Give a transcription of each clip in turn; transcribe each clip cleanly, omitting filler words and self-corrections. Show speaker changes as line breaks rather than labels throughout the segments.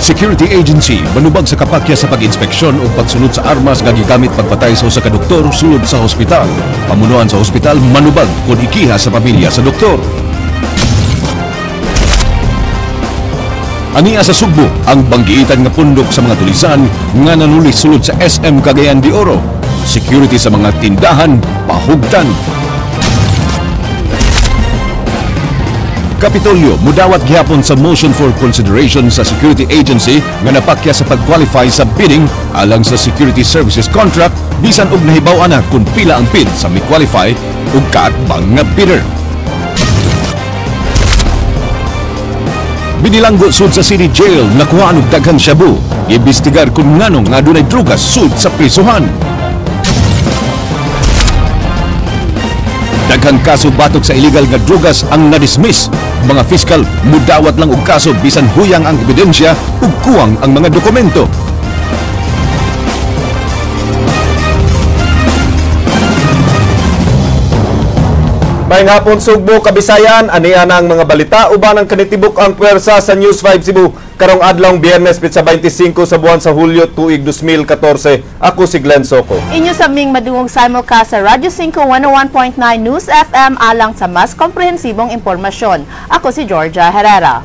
Security agency manubag sa kapakya sa pag-inspeksyon o pagsunod sa armas nga gigamit pagpatay sa usa ka doktor sulod sa ospital. Pamunuan sa ospital manubag kon ikiha sa pamilya sa doktor. Ania sa Sugbo ang banggiitan nga pundok sa mga tulisan nga nanuli sulod sa SM Cagayan de Oro. Security sa mga tindahan pahugtan. Kapitolyo mudawat gihapon sa motion for consideration sa security agency nga napakya sa pag-qualify sa bidding alang sa security services contract bisan og nahibaw-an na kung pila ang bid sa mi-qualify ug kaatbang nga bidder. Binilanggo sud sa city jail nakuhaan og daghang shabu. Imbestigar kung nganong nga adunay drugas sud sa prisuhan. Daghang kaso batok sa illegal nga drugas ang na-dismiss. Mga fiskal mudawat lang og kaso bisan huyang ang ebidensya ug kuwang ang mga dokumento.
Maayong hapon Sugbo, Kabisayan, ania na ang mga balita uban ang kanitibok ang puwersa sa News 5 Cebu karong adlawng Biyernes petsa 25 sa buwan sa Hulyo tuig 2014. Ako si Glenn Soco.
Inyo sa ming madungog simulcast sa Radyo 5 101.9 News FM alang sa mas komprehensibong impormasyon. Ako si Georgia Herrera.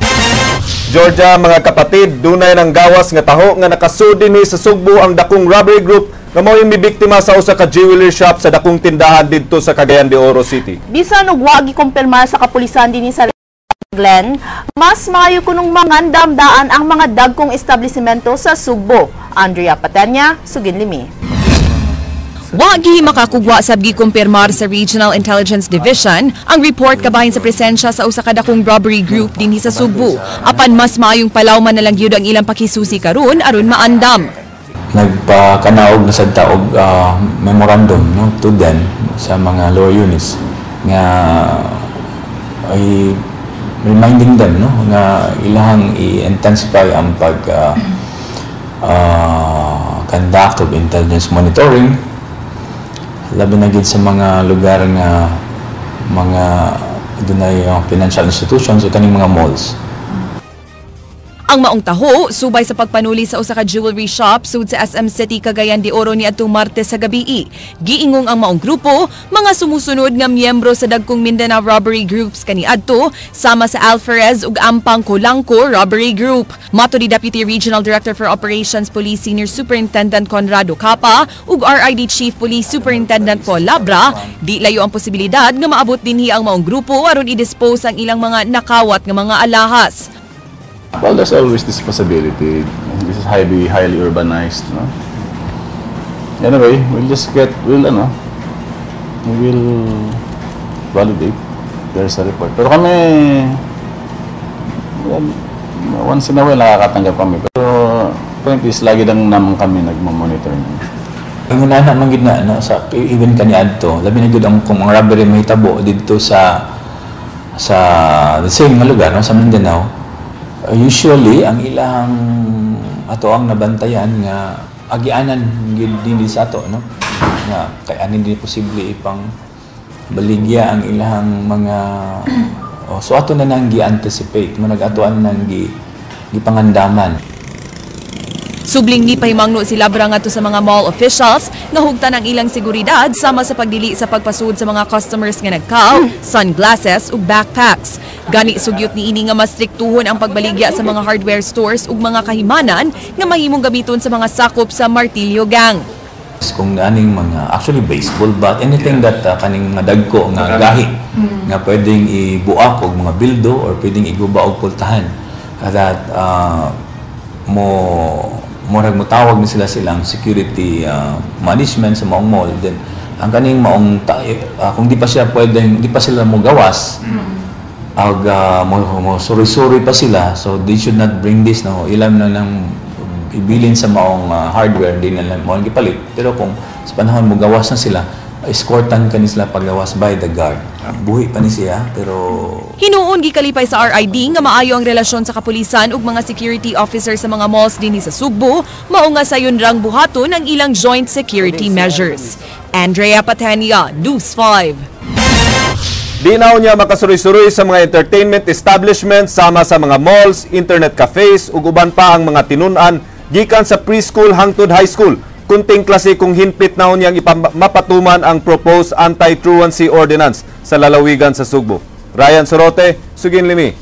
Georgia, mga kapatid, dunay ng gawas nga taho nga nakasudi ni sa Sugbo ang dakong robbery group nga mao'y mibiktima sa usa ka jewelry shop sa dakong tindahan didto sa Cagayan de Oro City.
Bisan og wa gikumpirmar sa kapulisan dinhi sa Glenn, mas maayo kunong mangandamdaan ang mga dagkong establishmento sa Sugbo. Andrea Patenya, sugin limi.
Wa gihi makakugwa sab gikumpirmar sa Regional Intelligence Division ang report kabahin sa presensya sa usa ka dakong robbery group dinhi sa Sugbo. Apan mas maayong palawman na lang gyud ang ilang pakisusi karon aron maandam.
Nagpakanaog na sad ta og memorandum, no, to them sa mga lower units nga ay reminding them, no, nga ilahang i-intensify ang pag conduct of intelligence monitoring, labi na gid sa mga lugar nga mga dunay financial institutions o kaning mga malls.
Ang maong taho, subay sa pagpanuli sa usa ka jewelry shop sud sa SM City Cagayan de Oro niadtong Martes sa gabii. Giingong ang maong grupo, mga sumusunod nga miyembro sa dagkong Mindanao robbery groups kaniadto, sama sa Alferez ug Ampang Colangco Robbery Group. Mato ni Deputy Regional Director for Operations Police Senior Superintendent Conrado Capa ug RID Chief Police Superintendent Paul Labra, di layo ang posibilidad nga maabot dinhi ang maong grupo aron i-dispose ang ilang mga nakawat nga mga alahas.
Well, there's always this possibility. This is highly, highly urbanized, no? Anyway, we'll just get, we'll, ano, we will validate. There's a report. Pero kami, well, once in a while nakakatanggap kami. Pero point is, lagi lang naman kami nagmo-monitor.
Ang una man gid na, no, sa even kaniadto, labi na gud ang kung ang robbery mahitabo didto sa the same nga lugar, no, sa Mindanao. Usually ang ilang ato ang nabantayan nga agianan gid dinhi sa ato, no, nga kay ani di posible ipang baligya ang ilang mga oh, so ato na nang gi-anticipate mo nag-atoan nang gi gipangandaman.
Subling ni pahimangno si Labra ngadto sa mga mall officials nga hugtan ang ilang seguridad sama sa pagdili sa pagpasud sa mga customers nga nagkaw, sunglasses ug backpacks. Gani sugyot niini nga mas striktuhon ang pagbaligya sa mga hardware stores ug mga kahimanan nga mahimong gamiton sa mga sakop sa Martilyo Gang.
Kung aning mga actually baseball bat, anything that kaning mga dagko nga gahi nga pwedeng ibuak og mga bildo or pwedeng iguba og pultahan that mo murag motawag ni sila silang security management sa maong mall. Then ang kaning maong kung di pa siya pwedeng, di pa sila mo gawas ag mo suri-suri pa sila, so they should not bring this, no, ilam na nang ibilin sa maong hardware, di na lang mo gipalit. Pero kung sa panahon mo gawas na sila, escortan ka ni sila paggawas by the guard. Buhi pa ni siya, pero
Hinuon gikalipay sa RID nga maayo ang relasyon sa kapulisan ug mga security officer sa mga malls dinhi sa Sugbo, mao nga sayon rang buhaton ang ilang joint security measures. Andrea Patenia, News 5.
Di na niya makasuroy-suroy sa mga entertainment establishments sama sa mga malls, internet cafes ug uban pa ang mga tinun-an gikan sa preschool hangtod high school. Kunting klase kung hinpit na niyang mapatuman ang proposed anti-truancy ordinance sa lalawigan sa Sugbo. Ryan Sorote, sugin limi.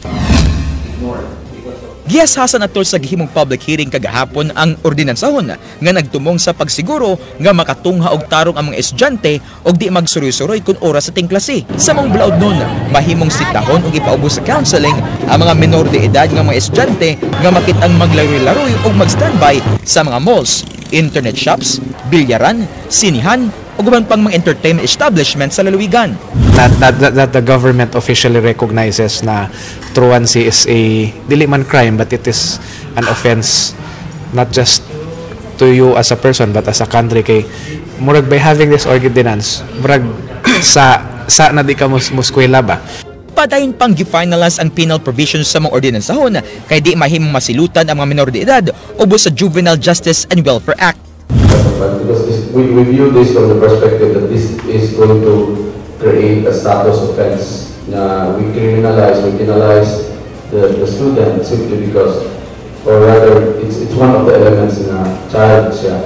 Gihasasan atol sa gihimong public hearing kagahapon ang ordinansahon nga nagtumong sa pagsiguro nga makatungha og tarong ang mga estudyante og di magsuroy-suroy kun oras sa tingklase. Sa maong balaod nun, mahimong sitahon og ipaubos sa counseling ang mga menor de edad nga mga estudyante nga makitang maglaroy-laroy og mag-standby sa mga malls, internet shops, bilyaran, sinihan ug uban pang mga entertainment establishment sa lalawigan.
That the government officially recognizes na truancy is a dili man crime, but it is an offense not just to you as a person but as a country, kay murag by having this ordinance, murag sa na di ka mo eskwela ba.
Padayon pang gi-finalize ang penal provisions sa mga ordinansahon kay di mahimong masilutan ang mga menor de edad ubos sa Juvenile Justice and Welfare Act.
But because we view this from the perspective that this is going to create a status offense na we criminalize, we penalize the student simply because, or rather, it's one of the elements na child siya.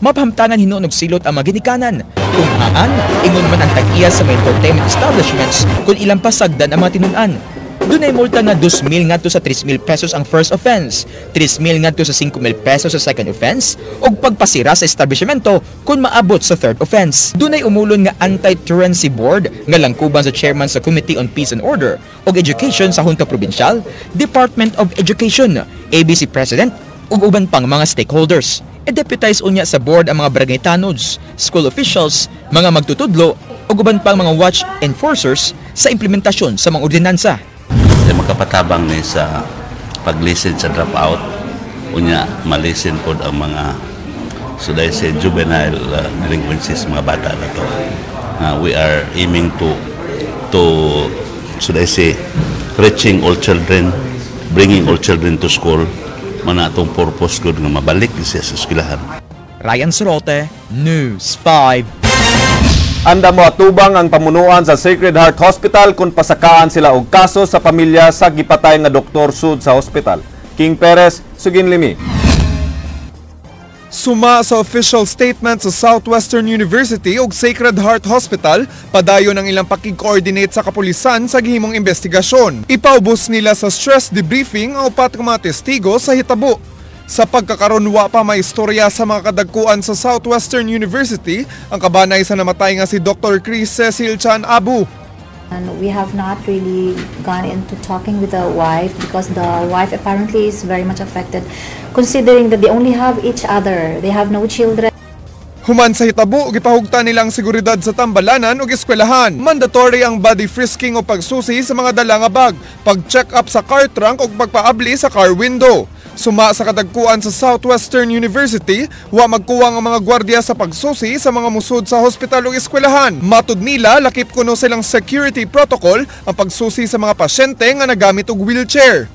Mapahamtangan hinuon og silot ang mga ginikanan. Kung haan, ingon man ang tag-iya sa mga entertainment establishments kung ilang pasagdan ang mga tinun-an. Dunay multa nga 2,000 ngadto sa 3,000 pesos ang first offense, 3,000 ngadto sa 5,000 pesos sa second offense, ug pagpasira sa establishmento kung maabot sa third offense. Dunay umulon nga Anti-Truancy Board nga langkuban sa chairman sa Committee on Peace and Order ug Education sa Junta Provincial, Department of Education, ABC President ug uban pang mga stakeholders. E-deputize unya sa board ang mga barangay tanods, school officials, mga magtutudlo ug uban pang mga watch enforcers sa implementasyon sa mga ordinansa.
Kaya makapatabang ni sa pag-lessen sa dropout, unya ma-lessen pod ang mga, so dahil sa juvenile delinquencies, mga bata na to. We are aiming to so dahil say reaching all children, bringing all children to school, mana atong purpose good nga mabalik siya sa eskwelahan.
Ryan Sorote, News 5.
Andam moatubang ang pamunuan sa Sacred Heart Hospital kung pasakaan sila og kaso sa pamilya sa gipatay nga doktor sud sa hospital. King Perez, sugin limi.
Suma sa official statement sa Southwestern University ug Sacred Heart Hospital, padayon ang ilang pakig-coordinate sa kapulisan sa gihimong investigasyon. Ipaubos nila sa stress debriefing ang upat ka mga testigo sa hitabo. Sa pagkakaron, wa pa may istorya sa mga kadagkuan sa Southwestern University ang kabanay sa namatay nga si Dr. Chris Cecil Chan Abu.
And we have not really gone into talking with the wife because the wife apparently is very much affected, considering that they only have each other. They have no children.
Human sa hitabo, gipahugtan nilang seguridad sa tambalanan ug eskwelahan. Mandatory ang body frisking o pagsusi sa mga dala nga bag, pag-check up sa car trunk ug pagpaabli sa car window. Suma sa kadagkuan sa Southwestern University, wa magkuwang ang mga gwardiya sa pagsusi sa mga musud sa hospital ug eskwelahan. Matud nila, lakip kuno silang security protocol ang pagsusi sa mga pasyente nga nagamit og wheelchair.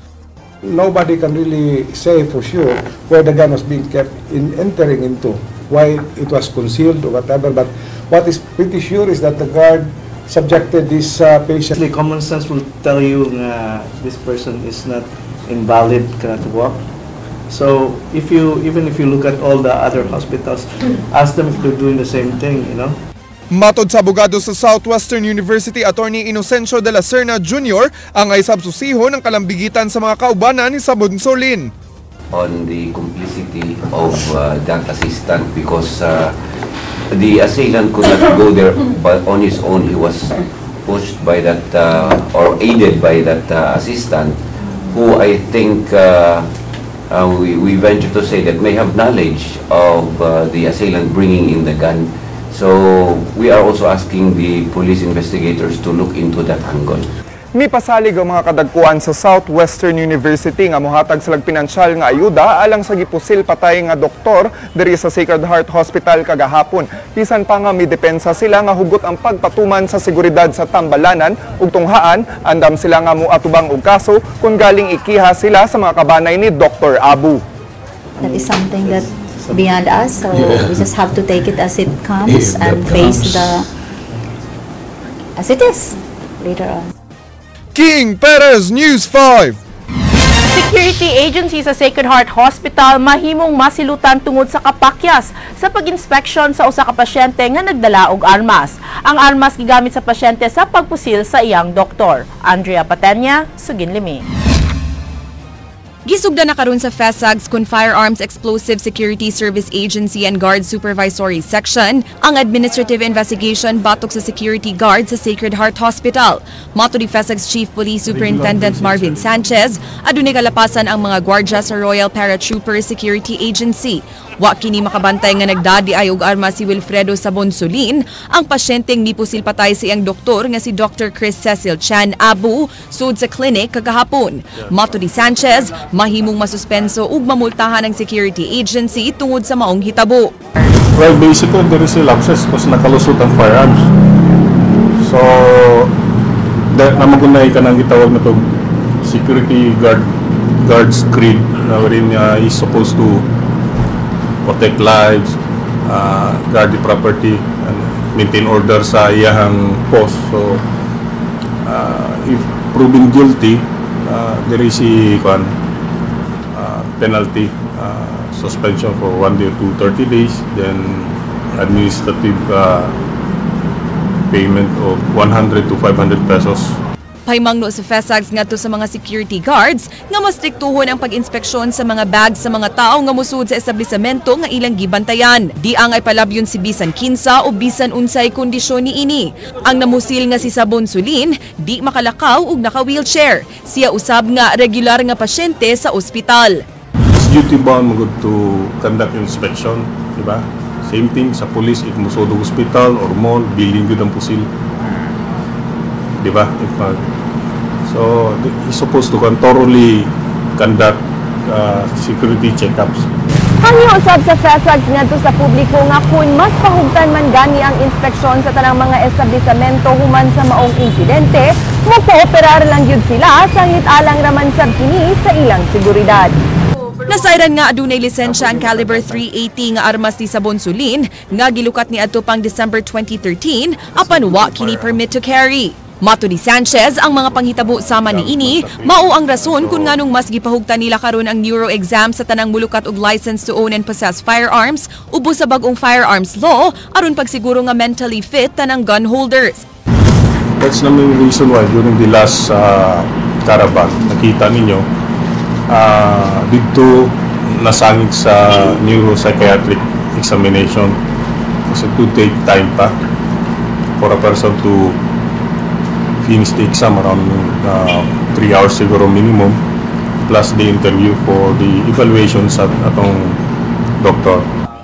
Nobody can really say for sure where the gun was being kept in entering into, why it was concealed or whatever. But what is pretty sure is that the guard subjected this patient.
The common sense will tell you nga this person is not invalid, cannot walk. So if you even if you look at all the other hospitals, ask them if they're doing the same thing.
Matod sa abogado sa Southwestern University, Attorney Inocencio de la Serna Jr., ang ay sabsusihon ang kalambigitan sa mga kaubanan ni Sabonsolin.
On the complicity of that assistant because the assailant could not go there but on his own. He was pushed by that or aided by that assistant who I think we venture to say that may have knowledge of the assailant bringing in the gun. So we are also asking the police investigators to look into that angle.
Mipasalig ang mga kadagkuan sa Southwestern University nga mohatag sa pinansyal nga ayuda alang sa gipusil patay nga doktor diri sa Sacred Heart Hospital kagahapon. Bisan pa nga midepensa sila nga hugot ang pagpatuman sa seguridad sa tambalanan ug tunghaan, andam sila nga moatubang og kaso kung galing ikiha sila sa mga kabanay ni Dr. Abu.
That is something that beyond us, so we just have to take it as it comes
If that
and face
comes.
the as it is. later on.
King Perez, News 5.
Security agency sa Sacred Heart Hospital mahimong masilutan tungod sa kapakyas sa pag-inspection sa usa ka pasyente nga nagdala og armas. Ang armas gigamit sa pasyente sa pagpusil sa iyang doktor. Andrea Patenya, Suginlimi.
Gisugda na karon sa FESAGS kun Firearms Explosive Security Service Agency and Guard Supervisory Section ang administrative investigation batok sa security guard sa Sacred Heart Hospital. Mato ni FESAGS Chief Police Superintendent Marvin Sanchez, adunay kalapasan ang mga gwardya sa Royal Paratroopers Security Agency. Wa kini makabantay nga nagdadi ay og armas si Wilfredo Sabonsolin, ang pasyenteng mipusil patay sa iyang doktor nga si Dr. Chris Cecil Chan Abu sud sa clinic kagahapon. Mato ni Sanchez, mahimong masuspenso ug mamultahan ang security agency tungod sa maong hitabo.
Well, basically, there is a lapses kasi nakalusot ang firearms. So, namagunay ka ng gitawag na to security guards creed na wherein is supposed to protect lives, guard the property, and maintain order sa iyahang post. So, if proven guilty, there is a penalty, suspension for 1 day to 30 days, then administrative payment of 100 to 500 pesos.
Pahimangno sa FESAGS ngadto sa mga security guards nga mas striktuhon ang pag-inspeksyon sa mga bags sa mga tao nga musud sa establisemento nga ilang gibantayan. Di ang ay palabyon si bisan kinsa o bisan unsay kondisyon niini. Ang namusil nga si Sabon Sulin di makalakaw ug naka-wheelchair. Siya usab nga regular nga pasyente sa ospital.
It's duty bound mo to conduct inspection, di ba? Same thing sa police if musud og hospital or mall, bilin gyud ang pusil. Di ba? If so he's supposed to thoroughly conduct security checkups.
Hangyo usab sa FESAGS ngadto sa publiko nga kun mas pahugtan man gani ang inspeksyon sa tanang mga establisemento human sa maong insidente, mo-kooperar lang gyud sila sangit alang raman sab kini sa ilang seguridad.
Nasayran nga adunay lisensya ang caliber 380 nga armas ni Sabon Sulin nga gilukat ni adto pang December 2013 apan wa kini permit to carry. Mato ni Sanchez, ang mga panghitabo sama niini mao ang rason kung nganong mas gipahugtan nila karon ang neuro exam sa tanang mulukat og license to own and possess firearms ubos sa bag-ong firearms law aron pagsiguro nga mentally fit tanang gun holders.
That's the main reason why during the last caravan, nakita ninyo, dito nasangit sa neuropsychiatric examination kasi it would take time pa for a person to finish the exam, around 3 hours siguro minimum, plus the interview for the evaluation sa atong doktor.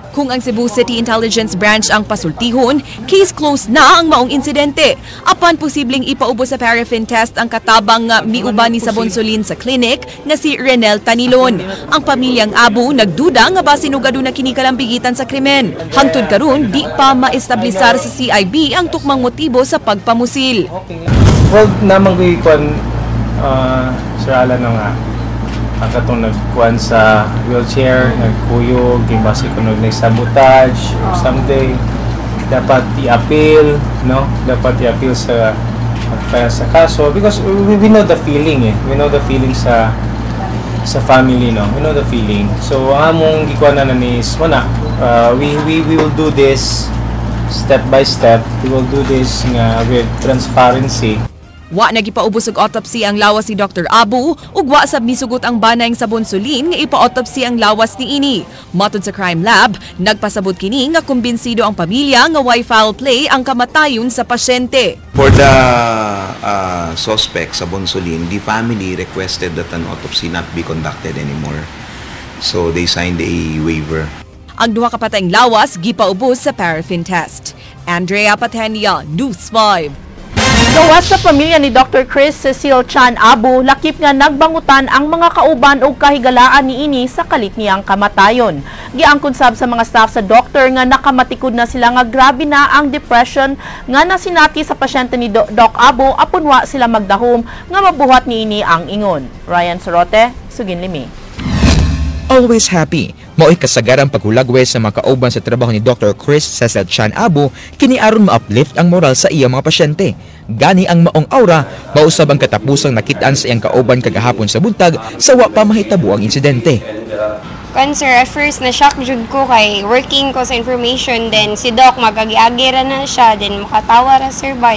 Kung ang Cebu City Intelligence Branch ang pasultihon, case closed na ang maong insidente. Apan posibleng ipaubos sa paraffin test ang katabang nga miuban ni Sabon Sulin sa clinic nga si Renel Tanilon. Ang pamilyang Abu nagduda nga basin og aduna kini kalambigitan sa krimen. Hangtod karon di pa maestablisar sa CIB ang tukmang motibo sa pagpamusil.
Well, namang kuan Sir Alan nga ang katong nagkuan sa wheelchair, nagkuyog, base kung nag-sabotage or something, dapat i-appeal, no? Dapat i-appeal sa pag sa kaso because we know the feeling eh. We know the feeling sa family, no? We know the feeling. So, ang among gikuan na is, wala, we will do this step by step. We will do this nga with transparency.
Wa nagipaubos og autopsy ang lawas ni Dr. Abu ug wa sab misugot ang banayng sa Bonsulin nga ipa-autopsy ang lawas niini. Matod sa crime lab, nagpasabot kini nga kumbinsido ang pamilya nga way foul play ang kamatayon sa pasyente.
For the suspect sa Bonsulin, the family requested that an autopsy not be conducted anymore. So they signed a waiver.
Ang duha ka patayng lawas gipaubos sa paraffin test. Andrea Patenia, News 5.
Gawas sa pamilya ni Dr. Chris Cecil Chan Abu, lakip nga nagbangutan ang mga kauban og kahigalaan niini sa kalit niyang kamatayon. Giangkon sab sa mga staff sa doktor nga nakamatikod na sila nga grabe na ang depression nga nasinati sa pasyente ni Doc Abu apon wa sila magdahom nga mabuhat niini ang ingon. Ryan Sorote, Suginlimi.
Always happy. Mao'y kasagarang paghulagway sa mga kauban sa trabaho ni Dr. Chris Cecil Chan Abu kini aron ma-uplift ang moral sa iyang mga pasyente. Gani ang maong aura, mausab ang katapusang nakitaan sa iyang kauban kagahapon sa buntag sa wa pa mahitabo ang insidente.
Kan sir, at first na-shock jud ko kay working ko sa information, then si Doc magagi-agi ra na siya, then makatawa ra, sir, ba.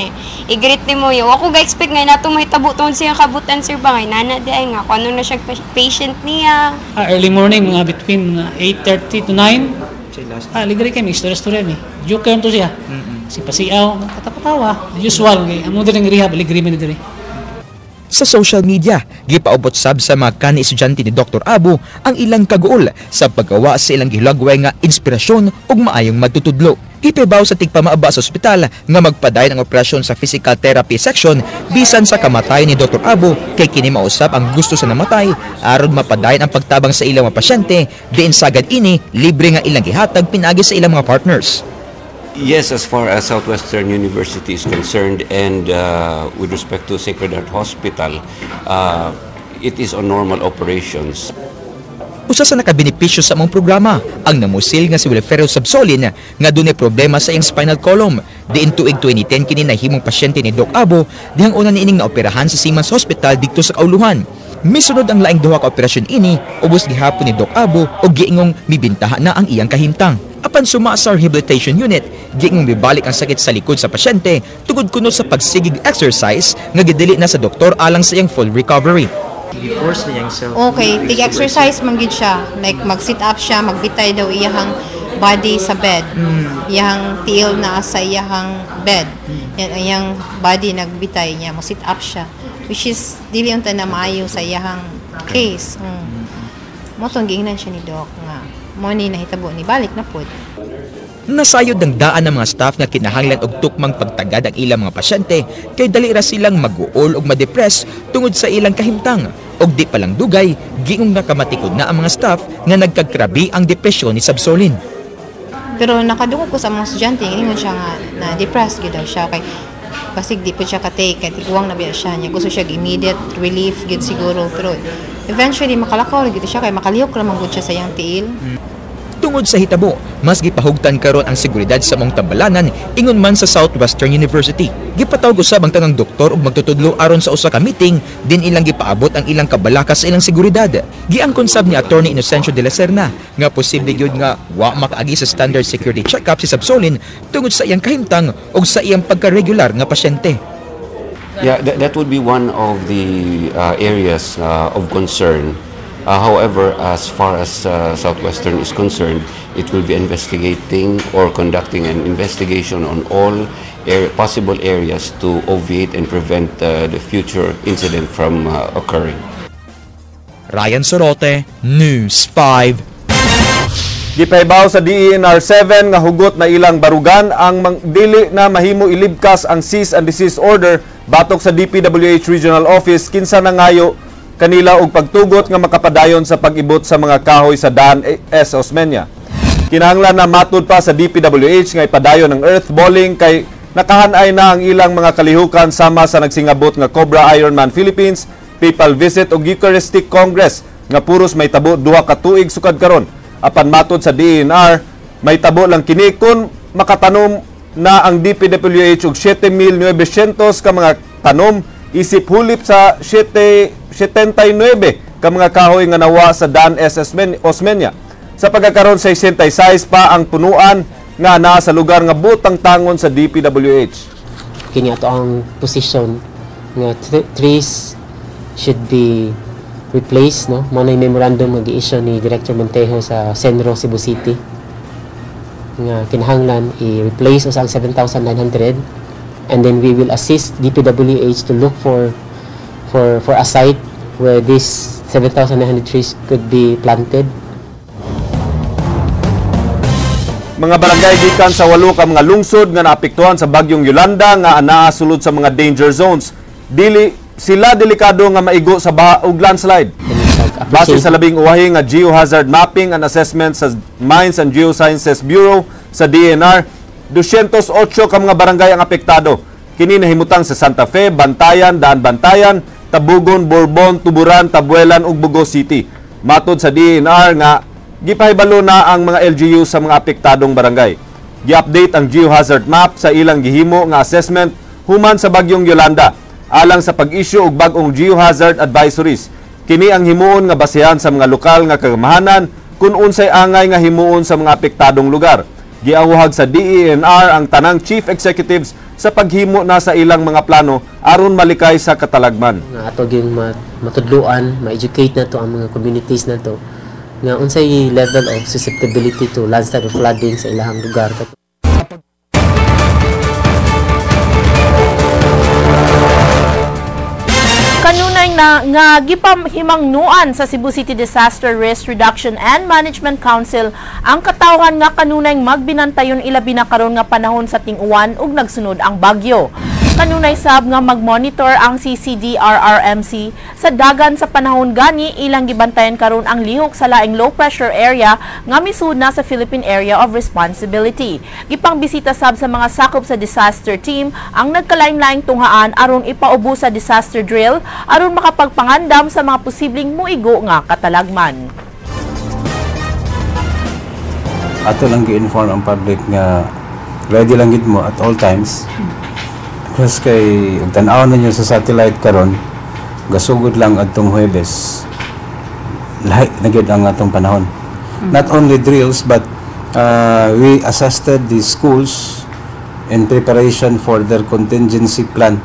I-greet nimo yo. Ako ga expect nga nato mahitabo tungod siya kabutan, sir, ba, ngay nana di ay nga kung ano na siya patient niya.
Early morning, mga between mga 8:30 to 9. Ligri kami, istorya-istorya mi. Joker to siya. Si pasiaw, katawa-tawa. Usual, kay amo diri rehab, ligri mi diri.
Sa social media, gipaubot sab sa mga kani-estudyante ni Dr. Abu ang ilang kaguol sa paggawa sa ilang gihulagway nga inspirasyon ug maayong magtutudlo. Gipahibaw sa tigpamaaba sa ospital nga magpadayon ang operasyon sa physical therapy section bisan sa kamatayon ni Dr. Abu kay kini mausab ang gusto sa namatay aron mapadayon ang pagtabang sa ilang mga pasyente diin sagad ini libre nga ilang gihatag pinaagi sa ilang mga partners.
Yes, as far as Southwestern University is concerned and with respect to Sacred Heart Hospital, it is on normal operations.
Usa sa nakabenepisyo sa among programa, ang namusil nga si Wilfredo Sabsolin nga dunay problema sa iyang spinal column. Diin tuig 2010 kini nahimong pasyente ni Doc Abo dihang una niining naoperahan sa Seaman's Hospital didto sa Kauluhan. Misunod ang laing duha ka operasyon ini, ubos gihapon ni Doc Abo og giingong mibintaha na ang iyang kahimtang. Apan suma sa rehabilitation unit, giingong mibalik ang sakit sa likod sa pasyente tungod kuno sa pagsigig exercise nga gidili na sa doktor alang sa iyang full recovery.
I-force niya yung self.
Okay, tig-exercise man gid siya. Like mag-sit up siya, magbitay daw iyahang body sa bed. Iyahang tiil na sa iyahang bed. Yan iyang body nagbitay niya, mo sit up siya. Which is dili unta na maayo sa iyahang case. Mo tong giingnan siya ni doc nga mo ni nahitabo ni balik na pud.
Nasayod ng daan ng mga staff nga kinahanglan og tukmang pagtagad ang ilang mga pasyente kay dali ra silang mag-uol og ma-depress tungod sa ilang kahimtang. Og di pa lang dugay, giingong nakamatikod na ang mga staff nga nagkagrabe ang depresyon ni Sabsolin.
Pero nakadungog ko sa mga estudyante, ingon siya nga na depressed gyud daw siya kay basig di po siya ka-take kay tiguang na biya siya niya. Gusto siya immediate relief gyud siguro, pero eventually makalakaw ra gyud siya kay makalihok ra man gud siya sa iyang tiil.
Tungod sa hitabo, mas gipahugtan karon ang seguridad sa maong tambalanan ingon man sa Southwestern University. Gipatawag usab ang tanang doktor ug magtutudlo aron sa usa ka meeting din ilang gipaabot ang ilang kabalaka sa ilang seguridad. Giangkon sab ni Attorney Inocencio de la Serna nga posible gyud nga wa makaagi sa standard security check-up si Sabsolin tungod sa iyang kahimtang ug sa iyang pagka-regular nga pasyente.
Yeah, that would be one of the areas of concern. However, as far as Southwestern is concerned, it will be investigating or conducting an investigation on all possible areas to obviate and prevent the future incident from occurring.
Ryan Sorote, News 5.
Gipahibaw sa DENR 7 nga hugot na ilang barugan ang dili na mahimo ilibkas ang cease and desist order batok sa DPWH Regional Office kinsa nangayo kanila og pagtugot nga makapadayon sa pag-ibot sa mga kahoy sa Dan S. Osmeña. Kinahanglan na matud pa sa DPWH nga ipadayon ang earth balling kay nakahanay na ang ilang mga kalihukan sama sa nagsingabot nga Cobra Ironman Philippines, Papal Visit ug Eucharistic Congress nga puros may tabo 2 ka tuig sukad karon. Apan matod sa DENR, may tabo lang kini kun makatanom na ang DPWH og 7,900 ka mga tanom isip hulip sa 79 ka mga kahoy nga nawa sa Dan S. Osmeña. Sa pagkakaroon, 66 pa ang punuan nga naa sa lugar nga butang tangon sa DPWH.
Kini ato ang position nga trees should be replaced, no? Mo na yung memorandum nga gi-issue ni Director Montejo sa Senro Cebu City nga kinahanglan i-replace usa ang 7,900, and then we will assist DPWH to look for a site where this 7,900 trees could be planted.
Mga barangay gikan sa 8 ka mga lungsod nga naapektuhan sa bagyong Yolanda nga anaa sulod sa mga danger zones. Dili sila delikado nga maigo sa baha ug landslide. Base sa labing uwahi nga geohazard mapping and assessment sa Mines and Geosciences Bureau sa DENR, 208 ka mga barangay ang apektado. Kini nahimutang sa Santa Fe, Bantayan, Daan Bantayan, Tabugon, Borbon, Tuburan, Tabuelan ug Bogo City. Matod sa DENR nga gipahibalo na ang mga LGU sa mga apektadong barangay. Gi-update ang geohazard map sa ilang gihimo nga assessment human sa bagyong Yolanda alang sa pag-issue og bag-ong geohazard advisories. Kini ang himuon nga basehan sa mga lokal nga kagamahanan kung unsay angay nga himuon sa mga apektadong lugar. Giawhag sa DENR ang tanang chief executives sa paghimo na sa ilang mga plano aron malikay sa katalagman.
Nga ato gyud matudluan, ma-educate na to ang mga communities na to nga unsay level of susceptibility to landslide or flooding sa ilahang lugar.
Kanunay na nga gipahimangnuan sa Cebu City Disaster Risk Reduction and Management Council ang katawhan nga kanunay magbinantayon ilabi na karon nga panahon sa ting-uwan ug nagsunod ang bagyo. Kanunay sab nga magmonitor ang CCDRRMC sa dagan sa panahon gani ilang gibantayan karon ang lihok sa laing low pressure area nga misud na sa Philippine Area of Responsibility. Gipangbisita sab sa mga sakop sa disaster team ang nagkalain-laing tunghaan aron ipaubo sa disaster drill aron makapagpangandam sa mga posibleng muigo nga katalagman.
Ato lang gi-inform ang public nga ready lang gid mo at all times. Because kay tan-aw ninyo sa satellite karon, gasugod lang adtong Huwebes. Lahi na gyud ang atong panahon. Not only drills but we assisted the schools in preparation for their contingency plan.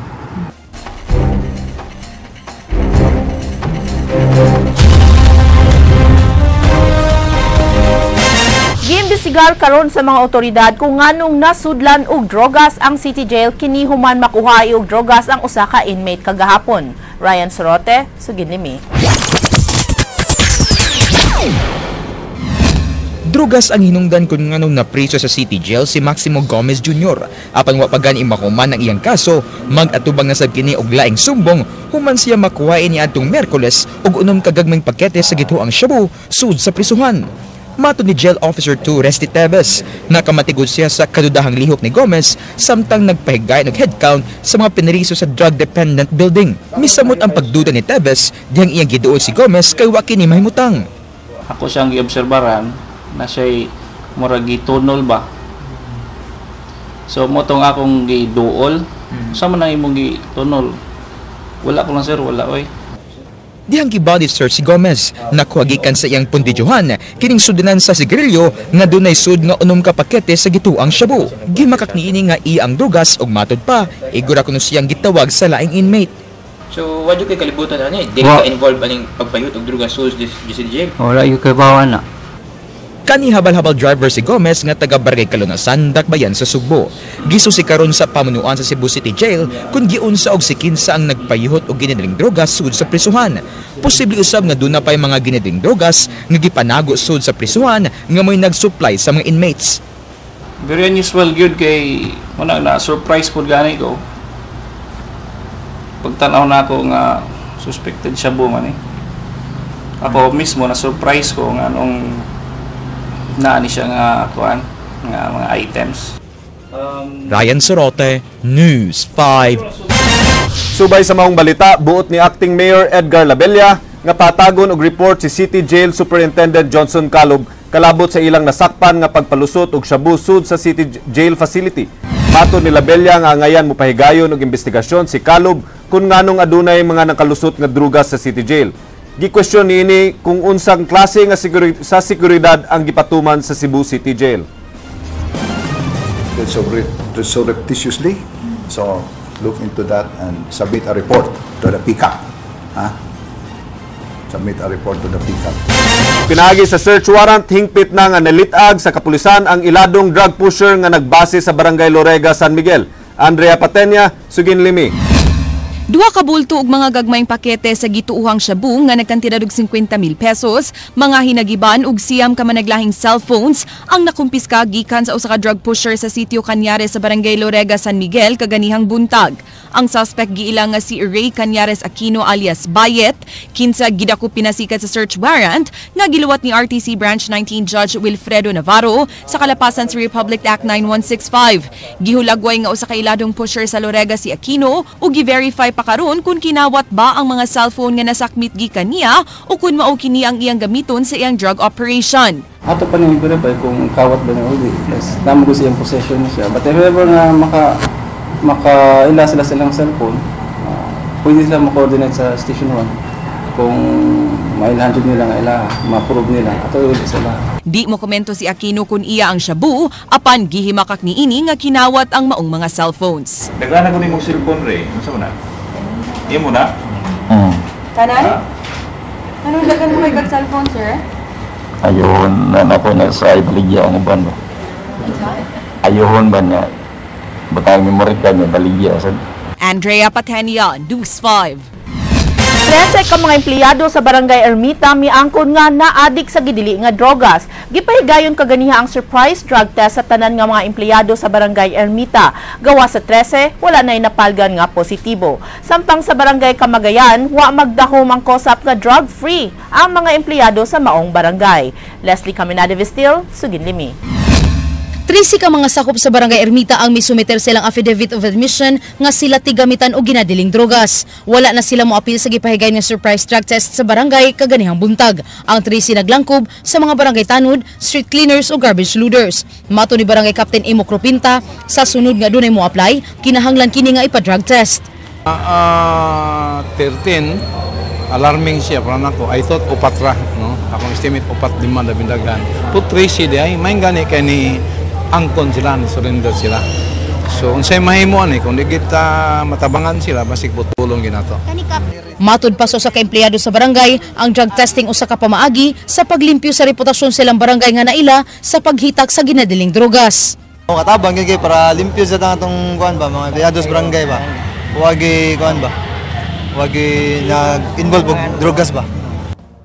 Giimbestigar karon sa mga otoridad kung nganong nasudlan og drogas ang City Jail kini human makuha og drogas ang usa ka inmate kagahapon. Ryan Sorote, sugid nimi.
Drugas ang hinungdan kung nganong napriso sa City Jail si Maximo Gomez Jr. Apan wa pa gani mahuman ang iyang kaso, mag-atubang na sab kini og laing sumbong human siya makuha ni adtong Miyerkules og unom ka gagmayng pakete sa gituang shabu sud sa prisuhan. Matod ni Jail Officer 2 Resty Tevez, nakamatigod siya sa kadudahang lihok ni Gomez samtang nagpahigay og headcount sa mga pinriso sa drug-dependent building. Misamot ang pagduda ni Tevez dihang iyang giduol si Gomez kay wa kini mahimutang.
Ako siyang giobserbaran na siya'y murag gitunol ba. So motong akong giduol, sa man ang imong gitunol? Wala ko lang sir, wala oy.
Dihang gibody search si Gomez, nakuha gikan sa iyang pundidyohan, kining sudanan sa sigarilyo nga dunay sud nga unom ka pakete sa gituang shabu. Gimakak niini nga iya ang drugas ug matod pa, igura kuno siyang gitawag sa laing inmate.
So, wa jud kay kalibutan ani, dili ka involved aning pagpayut og drugas sud sa jail?
Wala gyud kay bawa na.
Kani habal-habal driver si Gomez nga taga Barangay Kalunasan, Dakbayan sa Sugbo. Gisusi karon sa pamunuan sa Cebu City Jail kung giunsa og si kinsa ang nagpayuhot og ginidaling drogas sud sa prisuhan. Posible usab nga duna pay mga ginidaling drogas nga gipanago sud sa prisuhan nga mo'y nagsupply sa mga inmates.
Very unusual gyud kay muna na surprise pud gani ko. Pagtan-aw na ako nga suspected shabu man eh. Ako mismo na surprise ko nga anong naani siya nga kuan nga mga items.
Ryan Sorote, News 5.
Subay sa maong balita, buot ni Acting Mayor Edgar Labella nga patagon og report si City Jail Superintendent Johnson Calub kalabot sa ilang nasakpan nga pagpalusot og shabu sud sa City Jail facility. Matod ni Labella nga angayan mopahigayon og investigasyon si Calub kung nganong adunay mga nakalusot nga drugas sa City Jail. Gi-question niini kung unsang klase nga sa seguridad ang gipatuman sa Cebu City Jail.
Surreptitiously, so look into that and submit a report to the PCAP. Huh? Submit a report to the PCAP.
Pinaagi sa search warrant, hingpit na nga nalitag sa kapulisan ang iladong drug pusher nga nagbase sa Barangay Lorega, San Miguel. Andrea Patenya, Sugin Limi.
Duha ka bulto og mga gagmayng pakete sa gituuhang shabu nga nagkantidad og 50,000 pesos, mga hinagiban og 9 ka managlahing cellphones ang nakumpiska gikan sa usa ka drug pusher sa sitio Cañares sa Barangay Lorega, San Miguel kaganihang buntag. Ang suspect giila nga si Ray Cañares Aquino alias Bayet, kinsa gidako pinasikat sa search warrant nga giluwat ni RTC Branch 19 Judge Wilfredo Navarro sa kalapasan sa Republic Act 9165. Gihulagway nga usa ka iladong pusher sa Lorega si Aquino ug gi-verify Ma-verify pa karon kung kinawat ba ang mga cellphone nga nasakmit gikan niya o kung mao kini ang iyang gamiton sa iyang drug operation.
Ato pa nang i-verify kung kawat ba niya o di. Plus, namo ko siyang possession siya. But if ever nga makaila sila silang cellphone, pwede sila ma-coordinate sa Station 1. Kung mailhan jud nila nga ila, ma-prove nila, ato uli sila.
Di mo komento si Aquino kung iya ang shabu, apan gihimakak niini nga kinawat ang maong mga cellphones.
Nagana ko ni mong cellphone re. Unsa man na? Imo na?
Tanan? Anong dagan mo kay kag cellphone, sir?
Ayun na nako na sa ibaligya ang uban ba. Ayuhon ba niya? Batang memory card niya baligya sa
Andrea Patenia, News 5.
13 ka mga empleyado sa Barangay Ermita miangkon nga naadik sa gidili nga drogas. Gipahigayon kaganiha ang surprise drug test sa tanan nga mga empleyado sa Barangay Ermita. Gawa sa 13, wala na'y napalgan nga positibo. Samtang sa Barangay Kamagayan, wa magdahom ang kosap nga drug-free ang mga empleyado sa maong barangay. Leslie Caminada Vestil, Suginlimi.
13 ka mga sakop sa Barangay Ermita ang misumiter silang affidavit of admission nga sila tigamitan og ginadiling drogas. Wala na sila moapil sa gipahigayon nga surprise drug test sa barangay kaganihang buntag. Ang 13 naglangkob sa mga barangay tanod, street cleaners o garbage loaders. Mato ni Barangay Captain Emo Cropinta, sa sunod nga dunay mo-apply, kinahanglan kini nga ipa-drug test.
13, alarming siya para nako. I thought upat ra, no? Akong estimate upat lima na bindagan. Put 13 di ay may gani kay ni angkon sila, ni surrender sila. So unsay mahimo ani kung di kita matabangan sila basig putulong ginato.
Matud pa sa usa ka empleyado sa barangay, ang drug testing usa ka pamaagi sa paglimpyo sa reputasyon silang barangay nga naila sa paghitak sa ginadiling drogas.
O katabang gyud kay para limpyo sa atong kuan ba mga empleyado sa barangay ba. Wagi kuan ba. Wagi nag-involve og drogas ba.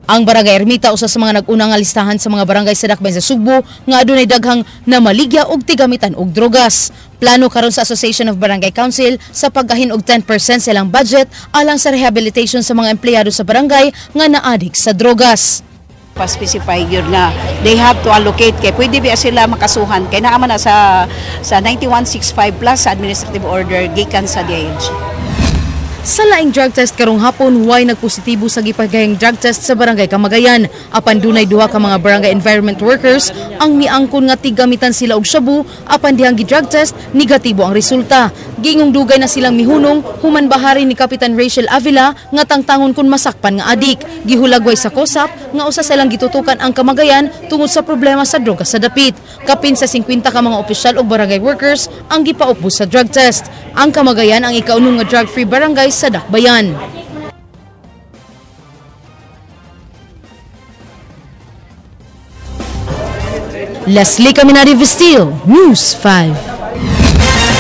Ang Barangay Ermita usa sa mga nag-una nga listahan sa mga barangay sa Dakbayan sa Sugbo nga adunay daghang namaligya og tigamitan og drogas. Plano karon sa Association of Barangay Council sa paggahin og 10% silang budget alang sa rehabilitation sa mga empleyado sa barangay nga naadik sa drogas.
Pa-specify yun nga they have to allocate kay pwede ba sila makasuhan kay naa man na sa 9165 plus sa administrative order gikan sa DILG.
Sa laing drug test karong hapon, way nagpositibo sa gipagayang drug test sa Barangay Kamagayan. Apan dunay duha ka mga barangay environment workers ang miangkon nga tigamitan sila og shabu apan dihang gi-drug test negatibo ang resulta. Gingong dugay na silang mihunong human bahari ni Kapitan Rachel Avila nga tangtangon kun masakpan nga adik. Gihulagway sa KOSAP nga usa silang gitutukan ang Kamagayan tungod sa problema sa droga sa dapit. Kapin sa 50 ka mga opisyal og barangay workers ang gipaupos sa drug test. Ang Kamagayan ang ikaunong nga drug-free barangay sa Dakbayan. Leslie Caminari Vestil, News 5.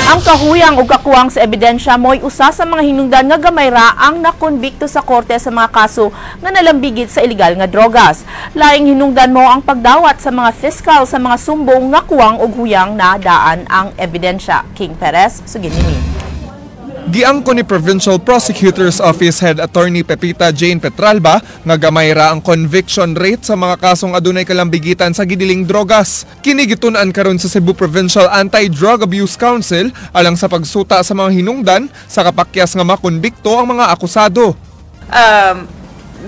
Ang kahuyang ug kakuwang sa ebidensya mo'y usa sa mga hinungdan nga gamay ra ang nakonbikto sa korte sa mga kaso nga nalambigit sa ilegal nga drogas. Laing hinungdan mo ang pagdawat sa mga fiskal sa mga sumbong nga kuwang ug huyang na daan ang ebidensya. King Perez, Suginimi.
Giangko ni Provincial Prosecutor's Office Head Attorney Pepita Jane Petralba nga gamay ra ang conviction rate sa mga kasong adunay kalambigitan sa gidiling drogas. Kini gitun-an karon sa Cebu Provincial Anti-Drug Abuse Council alang sa pagsuta sa mga hinungdan sa kapakyas nga makonbikto ang mga akusado.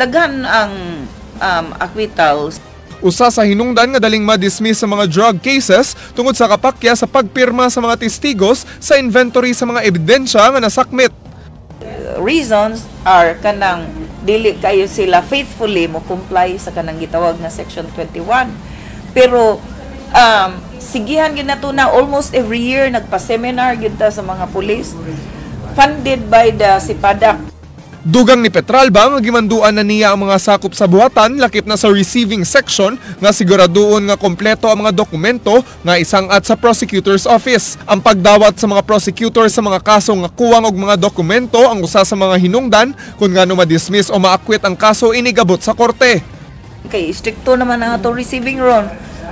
Daghan ang acquittals.
Usa sa hinungdan nga daling ma-dismiss sa mga drug cases tungod sa kapakya sa pagpirma sa mga testigos sa inventory sa mga ebidensya nga nasakmit.
Reasons are kanang dili kayo sila faithfully mo comply sa kanang gitawag nga Section 21. Pero sigihan gyud nato na almost every year nagpa-seminar gyud ta sa mga pulis funded by the SIPADAC.
Dugang ni Petralba nga gimanduan na niya ang mga sakop sa buhatan lakip na sa receiving section nga siguraduon nga kompleto ang mga dokumento nga isangat sa prosecutor's office. Ang pagdawat sa mga prosecutor sa mga kaso nga kuwang og mga dokumento ang usa sa mga hinungdan kung ngano ma-dismiss o ma-acquit ang kaso inigabot sa korte.
Kay stricto naman ang atong receiving ron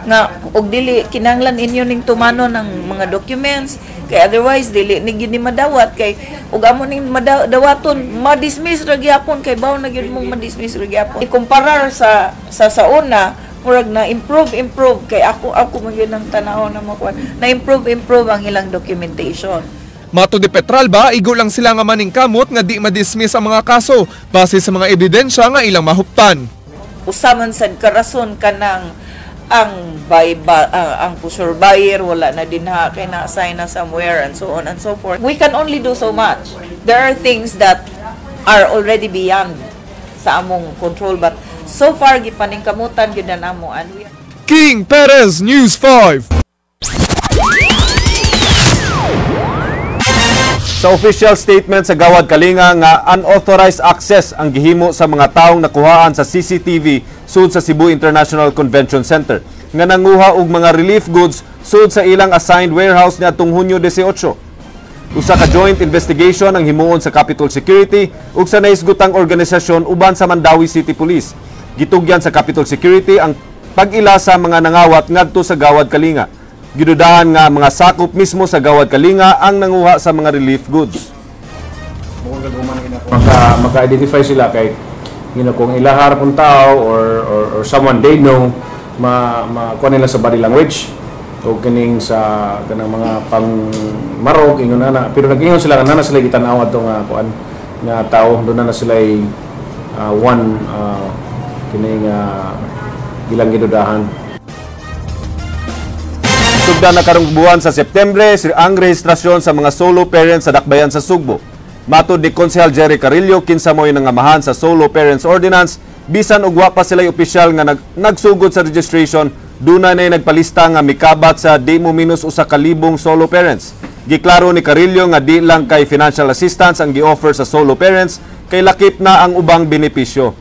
nga og dili kinahanglan inyo ning tumanon ang mga documents kay otherwise dili ni gyud ni madawat kay ug amo ning madawaton ma-dismiss ra gyapon kay baw na gyud mong ma-dismiss ra gyapon. Ikumparar sa sa una murag na improve kay ako man gyud ang tan-aw na makuan na improve ang ilang documentation.
Mato de Petralba, igo lang sila nga maningkamot nga di madismiss ang mga kaso base sa mga ebidensya nga ilang mahuptan.
Usaman sad karason kanang ang ang pusher buyer wala na dinha kay na-assign na somewhere and so on and so forth. We can only do so much. There are things that are already beyond sa among control, but so far gipaningkamutan gyud na namo and we
King Perez, News 5.
Sa official statement sa Gawad Kalinga nga unauthorized access ang gihimo sa mga taong nakuhaan sa CCTV sud sa Cebu International Convention Center nga nanguha og mga relief goods sud sa ilang assigned warehouse niadtong Hunyo 18. Usa ka joint investigation ang himuon sa Capitol Security ug sa nahisgutang organisasyon uban sa Mandaue City Police. Gitugyan sa Capitol Security ang pag-ila sa mga nangawat ngadto sa Gawad Kalinga. Gidudahan nga mga sakop mismo sa Gawad Kalinga ang nanguha sa mga relief goods.
Maka-identify sila kay kung ilahar pong tao or someone they know, makuha nila sa body language o kining sa kanang mga pangmarog ingon ana, pero nag-ingon sila nga na sila gitan-aw adto nga kuan nga tao, doon na sila one kining ilang gidudahan.
Sugdan na karong buwan sa Septembre ang rehistrasyon sa mga solo parents sa Dakbayan sa Sugbo. Matod ni Konsehal Jerry Carillo, kinsa mo'y nangamahan sa Solo Parents Ordinance, bisan og wa pa sila'y opisyal nga nagsugod sa registration, dunay na nagpalista nga mikabat sa di mo minus 1,000 solo parents. Giklaro ni Carillo nga di lang kay financial assistance ang gi-offer sa solo parents, kay lakip na ang ubang benepisyo.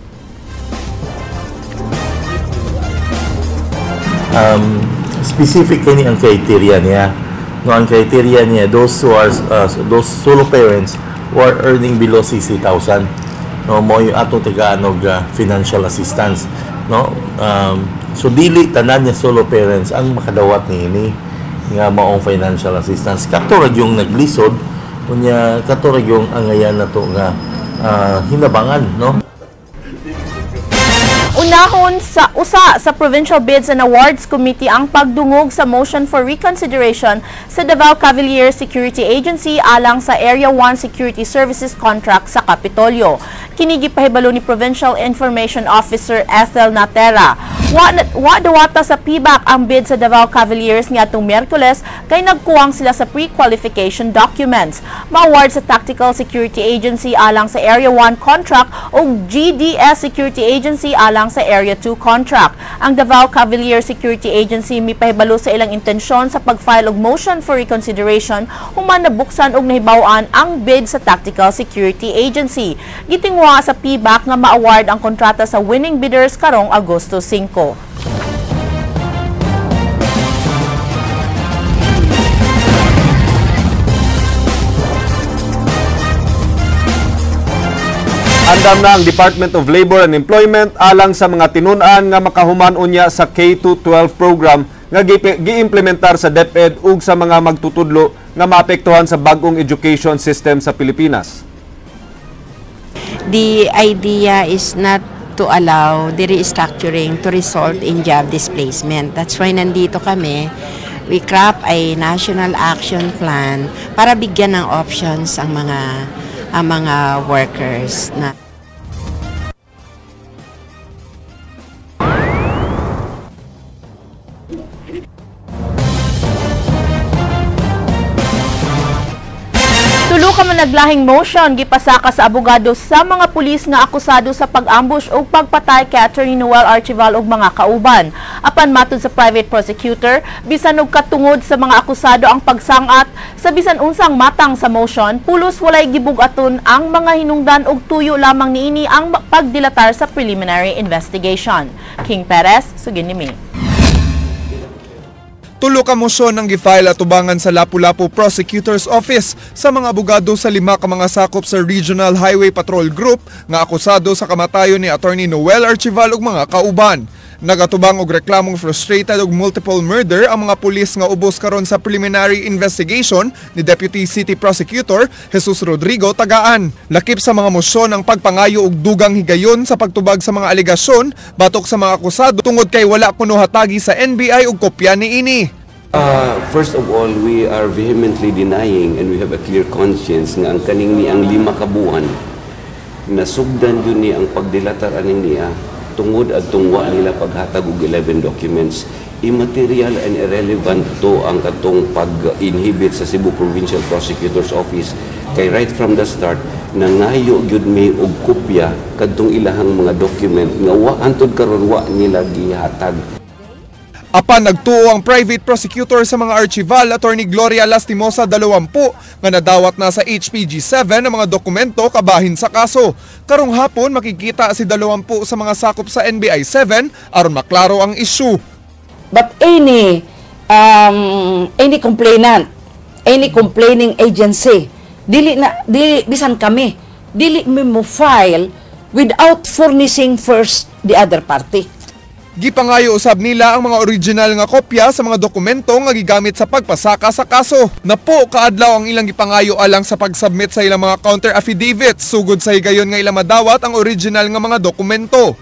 Specific kini ang criteria niya. No, ang criteria niya, those who are those solo parents who are earning below 60,000, no, mo yung atong tagaan og financial assistance, no. So dili tanan niya solo parents ang makadawat niini nga maong financial assistance. Kato ra yung naglisod unya, kato ra yung angayan nato nga hinabangan, no.
Unahon sa usa sa Provincial Bids and Awards Committee ang pagdungog sa motion for reconsideration sa Davao Cavalier Security Agency alang sa Area 1 Security Services contract sa Kapitolyo. Kini gipahibalo ni Provincial Information Officer Ethel Natera. Wa dawata sa PBAC ang bid sa Davao Cavaliers niadtong Miyerkules kay nagkuwang sila sa pre-qualification documents. Ma-award sa Tactical Security Agency alang sa Area 1 contract o GDS Security Agency alang sa Area 2 contract. Ang Davao Cavalier Security Agency mipahibalo sa ilang intensyon sa pag-file og motion for reconsideration human nabuksan og nahibaw-an ang bid sa Tactical Security Agency. Gitingwa sa PBAC nga ma-award ang kontrata sa winning bidders karong Agosto 5.
Andam na ang Department of Labor and Employment alang sa mga tinun-an nga makahuman unya sa K-12 program nga giimplementar sa DepEd ug sa mga magtutudlo nga maapektuhan sa bagong education system sa Pilipinas.
The idea is not to allow the restructuring to result in job displacement. That's why nandito kami. We craft a national action plan para bigyan ng options ang mga workers na.
Tulo ka man naglahing motion gipasaka sa abogado sa mga pulis nga akusado sa pag-ambush o pagpatay kay Attorney Noel Archival ug mga kauban. Apan matud sa private prosecutor, bisan og katungod sa mga akusado ang pagsangat sa bisan unsang matang sa motion, pulos walay gibug-aton ang mga hinungdan ug tuyo lamang niini ang pagdilatar sa preliminary investigation. King Perez, sugin ni.
Tulo ka mosyon ang gifile atubangan sa Lapu-Lapu Prosecutor's Office sa mga abogado sa 5 ka mga sakop sa Regional Highway Patrol Group nga akusado sa kamatayon ni Attorney Noel Archival ug mga kauban. Nagatubang og reklamong frustrated og multiple murder ang mga pulis nga ubos karon sa preliminary investigation ni Deputy City Prosecutor Jesus Rodrigo Tagaan. Lakip sa mga mosyon ang pagpangayo og dugang higayon sa pagtubag sa mga alegasyon batok sa mga akusado tungod kay wala kuno hatagi sa NBI og kopya niini.
First of all, we are vehemently denying and we have a clear conscience nga ang kaning ni ang 5 ka buwan nasugdan yun ni ang pagdilatar aning niya tungod adtong wa nila paghatag og 11 documents. Immaterial and irrelevant to ang katong pag-inhibit sa Cebu Provincial Prosecutor's Office kay right from the start nangayo gyud mi og kopya kadtong ilahang mga document nga wa hantod karon wa nila gihatag.
Apan nagtuo ang private prosecutor sa mga archival, Attorney Gloria Lastimosa 20, nga nadawat na sa HPG 7 ang mga dokumento kabahin sa kaso. Karong hapon, makikita si 20 sa mga sakop sa NBI 7 aron maklaro ang issue.
But any complainant, any complaining agency, dili na dili bisan kami, dili mi mo file without furnishing first the other party.
Gipangayo usab nila ang mga original nga kopya sa mga dokumento nga gigamit sa pagpasaka sa kaso. Napo kaadlaw ang ilang gipangayo alang sa pagsubmit sa ilang mga counter affidavits sugod sa higayon nga ilang madawat ang original nga mga dokumento.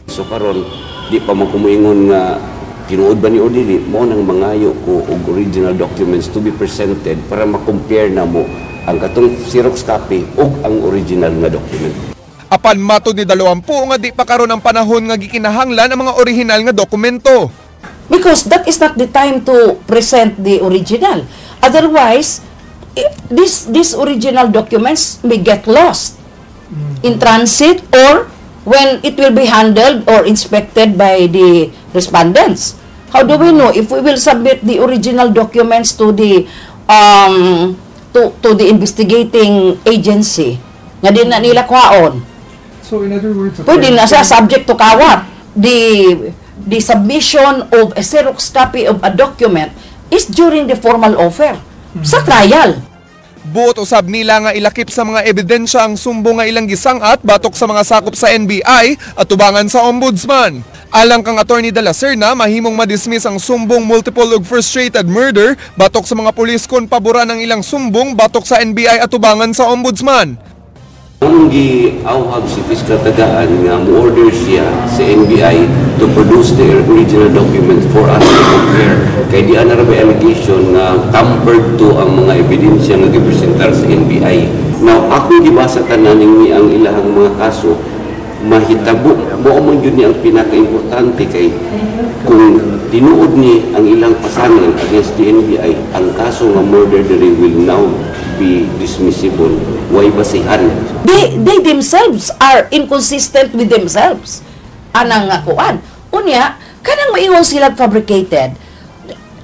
So karon di pa mo kumuingon nga tinuod ba ni o dili, mo nang mangayo ko og original documents to be presented para ma-compare na mo ang katong Xerox copy ug ang original nga document.
Apan matod ni 20 nga di pa karon ang panahon nga gikinahanglan ang mga original nga dokumento.
Because that is not the time to present the original. Otherwise, this original documents may get lost in transit or when it will be handled or inspected by the respondents. How do we know if we will submit the original documents to the investigating agency nga di na nila kuhaon?
So in other words,
Pwede na siya subject to kawat. The submission of a Xerox copy of a document is during the formal offer sa trial.
Buot usab nila nga ilakip sa mga ebidensya ang sumbong nga ilang gisangat batok sa mga sakop sa NBI at tubangan sa Ombudsman. Alang kang Attorney de la Serna, mahimong madismiss ang sumbong multiple ug frustrated murder batok sa mga pulis kon paboran ang ilang sumbong batok sa NBI at tubangan sa Ombudsman.
Ang giawhag si Fiscal Tagaan nga mo-order siya sa NBI to produce the original document for us to compare. Kay di ana ra may allegation nga tampered to ang mga ebidensya nga gipresentar sa NBI. Now, ako gibasa tanan ni ang ilahang mga kaso, mahitabo mo man yun ni ang pinaka-importante kay kung tinuod ni ang ilang pasangan against the NBI, ang kaso nga murder diri will now be dismissible. Way basihan.
They themselves are inconsistent with themselves. Anang nga kuan. Unya, kanang maingon sila fabricated.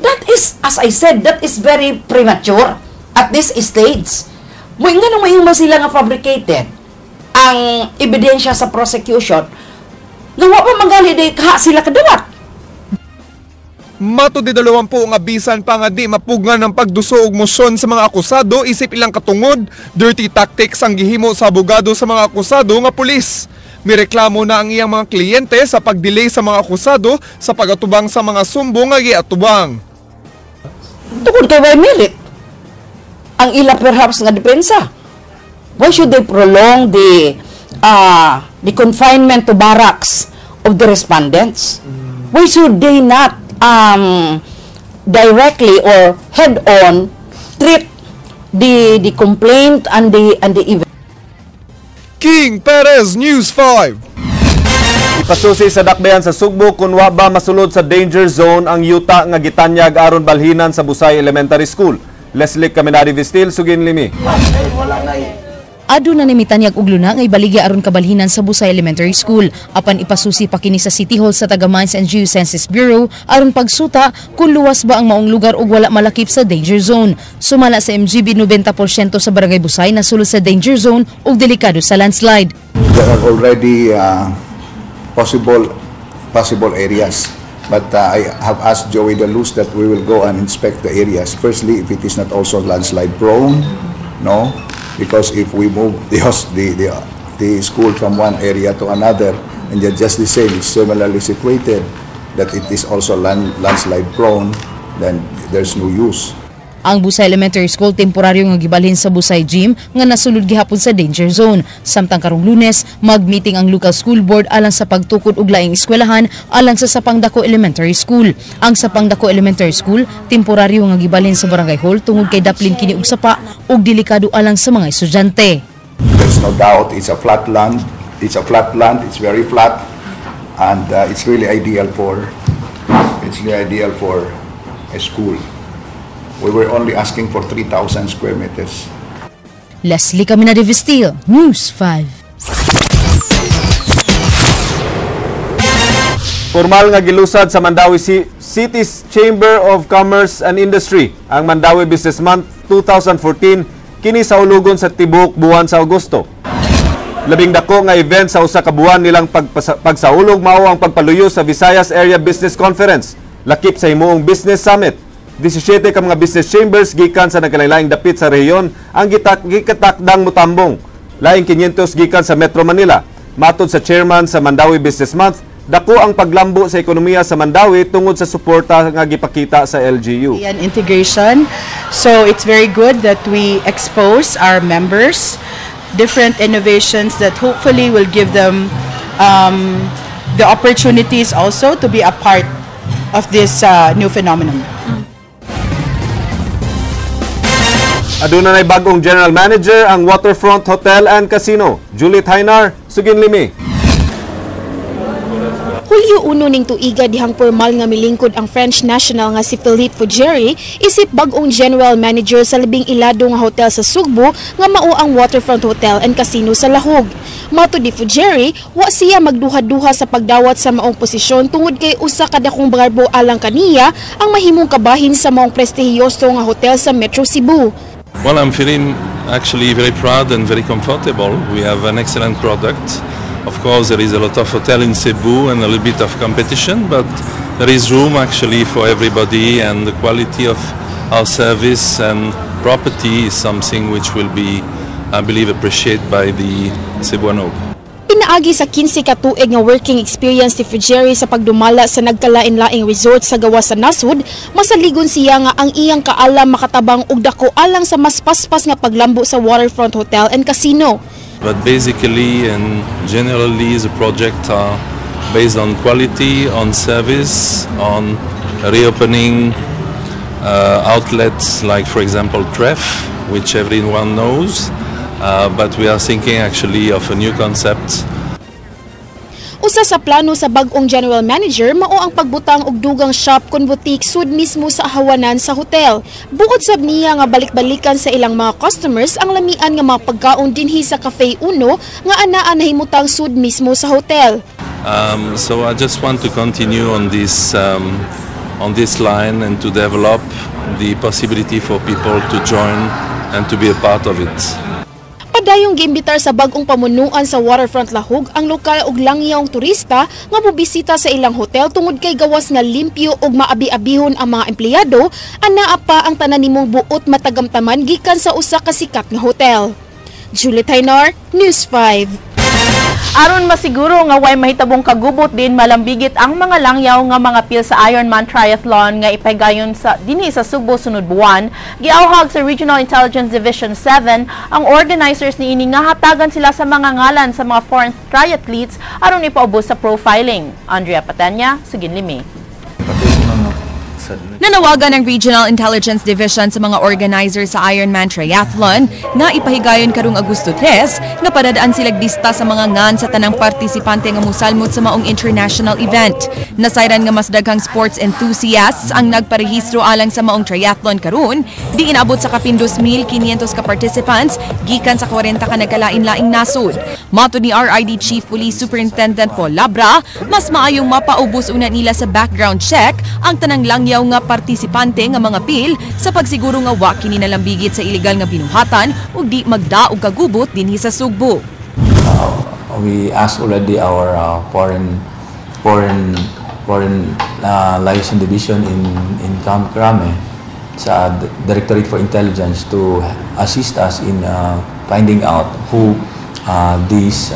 That is, as I said, that is very premature at this stage. Mo nga nang maingon sila nga fabricated ang ebidensya sa prosecution, nga wa pa manggali day kaha sila kadawat.
Matod ni 20 nga bisan pa nga di mapugngan ng pagduso og mosyon sa mga akusado isip ilang katungod, dirty tactics ang gihimo sa abogado sa mga akusado nga pulis. Mireklamo na ang iyang mga kliyente sa pagdelay sa mga akusado sa pagatubang sa mga sumbong nga giatubang.
Tungod kay way merit ang ila perhaps nga depensa. Why should they prolong the confinement to barracks of the respondents? Why should they not directly or head on treat the complaint and the event?
King Perez, News 5.
Ipasusi sa dakbayan sa Sugbo kung wa ba masulod sa danger zone ang yuta nga gitanyag aron balhinan sa Busay Elementary School. Leslie Caminari Vistil, sugin limi.
Aduna na mitanyag og luna nga ibaligya aron kabalhinan sa Busay Elementary School. Apan ipasusi pa kini sa City Hall sa taga Mines and Geosciences Bureau aron pagsuta kung luwas ba ang maong lugar ug wala malakip sa danger zone. Sumala sa MGB, 90% sa Barangay Busay nasulod sa danger zone ug delikado sa landslide.
There are already possible areas. But I have asked Joey De Luz that we will go and inspect the areas. Firstly, if it is not also landslide prone, no? Because if we move the school from one area to another, and yet just the same, it's similarly situated, that it is also landslide prone, then there's no use.
Ang Busay Elementary School temporaryo nga gibalhin sa Busay Gym nga nasulod gihapon sa danger zone. Samtang karong Lunes, mag-meeting ang local school board alang sa pagtukod og laing eskwelahan alang sa Sapang Dako Elementary School. Ang Sapang Dako Elementary School temporaryo nga gibalhin sa Barangay Hall tungod kay daplin kini og sapa ug delikado alang sa mga estudyante.
There's no doubt it's a flat land. It's a flat land. It's very flat, and it's really ideal for a school. We were only asking for 3,000 square meters.
Leslie Camina de Vestil, News 5.
Formal nga gilusad sa Mandaue City's Chamber of Commerce and Industry ang Mandaue Business Month 2014 kini sa ulugon sa tibuok buwan sa Agosto. Labing dako nga event sa usa ka buwan nilang pagsaulog mao ang pagpaluyo sa Visayas Area Business Conference lakip sa himuong Business Summit. 17 ka mga business chambers gikan sa nagkalain-laing dapit sa rehiyon ang gikatakdang mutambong. Laing 500 gikan sa Metro Manila. Matod sa chairman sa Mandaue Business Month, dako ang paglambo sa ekonomiya sa Mandaue tungod sa suporta nga gipakita sa LGU.
And integration. So it's very good that we expose our members different innovations that hopefully will give them the opportunities also to be a part of this new phenomenon.
Aduna nay bagong general manager ang Waterfront Hotel and Casino. Juliet Hainar, Sugin Limi.
Hulyo 1 ning tuiga dihang formal nga milingkod ang French national nga si Philippe Fugeri isip bag-ong general manager sa labing ilado nga hotel sa Sugbo nga mao ang Waterfront Hotel and Casino sa Lahug. Matud ni Fugeri, wa siya magduha-duha sa pagdawat sa maong posisyon tungod kay usa ka dakong garbo alang kaniya ang mahimong kabahin sa maong prestihiyoso nga hotel sa Metro Cebu.
Well, I'm feeling actually very proud and very comfortable. We have an excellent product. Of course, there is a lot of hotel in Cebu and a little bit of competition, but there is room actually for everybody, and the quality of our service and property is something which will be, I believe, appreciated by the Cebuano.
Pinaagi sa 15 ka tuig nga working experience ni Fugeri sa pagdumala sa nagkalain-laing resort sa gawas sa nasud, masaligon siya nga ang iyang kaalam makatabang og dako alang sa mas paspas nga paglambo sa Waterfront Hotel and Casino.
But basically and generally the projects are based on quality, on service, on reopening outlets like, for example, Tref, which everyone knows. But we are thinking actually of a new concept.
Usa sa plano sa bag-ong general manager mao ang pagbutang og dugang shop kon boutique sud mismo sa hawanan sa hotel. Buot sab niya nga balik-balikan sa ilang mga customers ang lamian nga mga pagkaon dinhi sa Cafe Uno nga anaa nahimutang sud mismo sa hotel.
So I just want to continue on this line and to develop the possibility for people to join and to be a part of it.
Padayong giimbitar sa bag-ong pamunuan sa Waterfront Lahug ang lokal ug langyawng turista nga mobisita sa ilang hotel tungod kay gawas nga limpyo ug maabi-abihon ang mga empleyado, anaa pa ang tanan nimong buot matagamtaman gikan sa usa ka sikat nga hotel. Julie Taynar, News 5.
Aron masiguro nga way mahitabong kagubot din malambigit ang mga langyaw nga mga pil sa Ironman Triathlon nga ipahigayon sa dinhi sa Sugbo sunod buwan, giawhag sa Regional Intelligence Division 7 ang organizers niini nga hatagan sila sa mga ngalan sa mga foreign triathletes aron ipaubos sa profiling. Andrea Patanya, Sugin Limi.
Nanawagan ang Regional Intelligence Division sa mga organizer sa Ironman Triathlon nga ipahigayon karong Agosto 3 nga padadaan sila lista sa mga ngan sa tanang partisipante nga musalmot sa maong international event. Nasayran nga mas daghang sports enthusiasts ang nagparehistro alang sa maong triathlon karon, di inabot sa kapin 2,500 ka participants gikan sa 40 ka nagkalain-laing nasod. Matod ni RID Chief Police Superintendent Paul Labra, mas maayong mapaubos una nila sa background check ang tanang langyaw nga partisipante nga mga pil sa pagsiguro nga wa kini nalambigit sa ilegal nga binuhatan ug di magdaog kagubot dinhi sa Sugbo.
We asked already our foreign liaison division in Camp Crame sa Directorate for Intelligence to assist us in finding out who these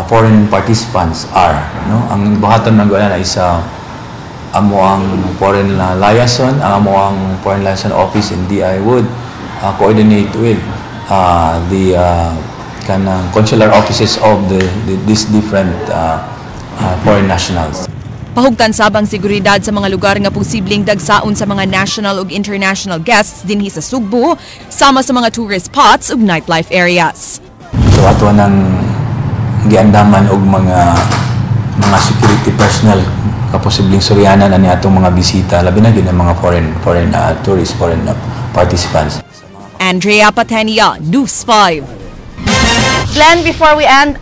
foreign participants are, no? Ang buhaton ng gana is Amo ang foreign liaison, ang amo ang foreign liaison office in DI would coordinate with the kanang consular offices of these different foreign nationals.
Pahugtan sab ang seguridad sa mga lugar nga posibleng dagsaon sa mga national ug international guests dinhi sa Sugbo, sama sa mga tourist spots ug nightlife areas.
So ato nang giandaman og mga security personnel ka posibleng suryanan ani atong mga bisita, labi na gyud ang mga foreign foreign tourists, foreign participants.
Andrea Patenia, News 5.
Glenn, before we end,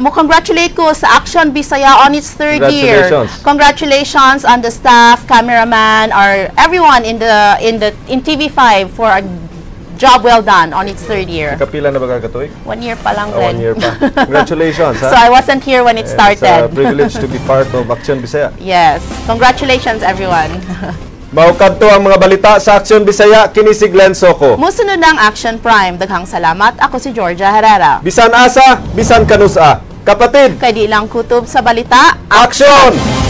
mo congratulate ko sa Action Bisaya on its third year.
Congratulations.
Congratulations on the staff, cameraman, or everyone in TV5 for a job well done on its third year.
Kapila na ba ka tuig?
One year pa lang,
Oh,
Glenn.
one year pa. Congratulations, ha?
So I wasn't here when it
And it's a
started.
Privilege to be part of Action Bisaya.
Yes. Congratulations, everyone.
Mao kadto ang mga balita sa Action Bisaya, kini si Glenn Soco.
Musunod ng Action Prime. Daghang salamat. Ako si Georgia Herrera.
Bisan asa, bisan kanusa. Kapatid,
Kay di lang kutob sa balita.
Action!